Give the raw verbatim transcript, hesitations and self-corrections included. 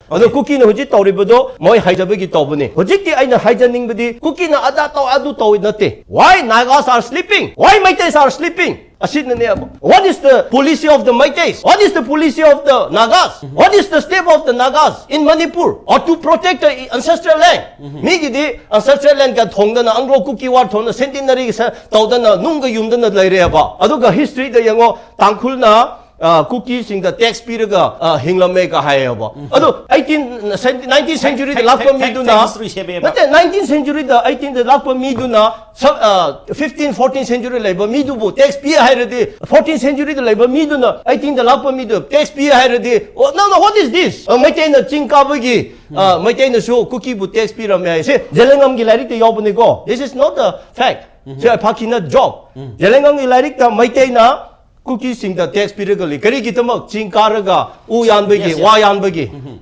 ꯑꯗꯣ ꯀꯨꯀꯤꯅ ꯍꯧꯖꯤꯛ ꯇꯧꯔꯤꯕꯗꯣ ꯃꯣꯏ ꯍꯩꯖꯕꯒꯤ ꯇꯧꯕꯅꯤ꯫ ꯍꯧꯖꯤꯛꯇꯤ ꯑꯩꯅ ꯍꯥꯏꯖꯅꯤꯡꯕꯗꯤ ꯀꯨꯀꯤꯅ ꯑꯗꯥ ꯇꯧ ꯑꯗꯨ ꯇꯧꯏ ꯅꯠꯇꯦ꯫ Why Nagas are sleeping? Why Meiteis are sleeping? ꯑꯁꯤꯅꯅꯦꯕ꯫ What is the policy of the Meiteis? What is the policy of the Nagas? What is the step of the Nagas in Manipur? Or to protect the ancestral land? ꯃꯤꯒꯤꯗꯤ ancestral land ꯀ ꯊꯣꯡꯗꯅ Anglo Kuki War ꯊꯣꯡꯗꯅ centenary ꯁ-, ꯇꯧꯗꯅ ꯅꯨꯡꯒ ꯌꯨꯝꯗꯅ ꯂꯩꯔꯦꯕ꯫ ꯑꯗꯨꯒ history ꯗ ꯌꯦꯡꯉꯣ, ꯇꯥꯡꯈꯨꯜꯅ ꯑ, ꯀꯨꯀꯤꯁꯤꯡꯗ tax ꯄꯤꯔꯒ ꯑ, ꯍꯤꯡꯂꯝꯃꯦꯒ ꯍꯥꯏꯌꯦꯕ꯫ ꯑꯗꯣ eighteen, nineteen century ꯗ ꯂꯥꯛꯄ ꯃꯤꯗꯨꯅ, ꯅꯠꯇꯦ, nineteen century ꯗ eighteen ꯗ ꯂꯥꯛꯄ ꯃꯤꯗꯨꯅ ꯁ-, ꯑ, fifteen, fourteen century ꯂꯩꯕ ꯃꯤꯗꯨꯕꯨ tax ꯄꯤ ꯍꯥꯏꯔꯗꯤ, fourteen century ꯗ ꯂꯩꯕ ꯃꯤꯗꯨꯅ eighteen ꯗ ꯂꯥꯛꯄ ꯃꯤꯗꯨ tax ꯄꯤ ꯍꯥꯏꯔꯗꯤ, "Oh, no, no, what is this?" ꯑ, ꯃꯩꯇꯩꯅ ꯆꯤꯡ ꯀꯥꯕꯒꯤ, ꯑ, ꯃꯩꯇꯩꯅꯁꯨ ꯀꯨꯀꯤꯕꯨ tax ꯄꯤꯔꯝꯃꯦ ꯍꯥꯏꯁꯦ ꯖꯦꯂꯦꯡꯉꯝꯒꯤ ꯂꯥꯏꯔꯤꯛꯇ ꯌꯥꯎꯕꯅꯤꯀꯣ꯫ This is not a fact. Say ꯐꯥꯀꯤ nut, joke꯫ ꯖꯦꯂꯦꯡꯉꯝꯒꯤ ꯂꯥꯏꯔꯤꯛꯇ ꯃꯩꯇꯩꯅ ꯀꯨꯀꯤꯁꯤꯡꯗ tax ꯄꯤꯔꯒ ꯂꯩ꯫ ꯀꯔꯤꯒꯤꯗꯃꯛ? ꯆꯤꯡ ꯀꯥꯔꯒ ꯎ ꯌꯥꯟꯕꯒꯤ, ꯋꯥ ꯌꯥꯟꯕꯒꯤ꯫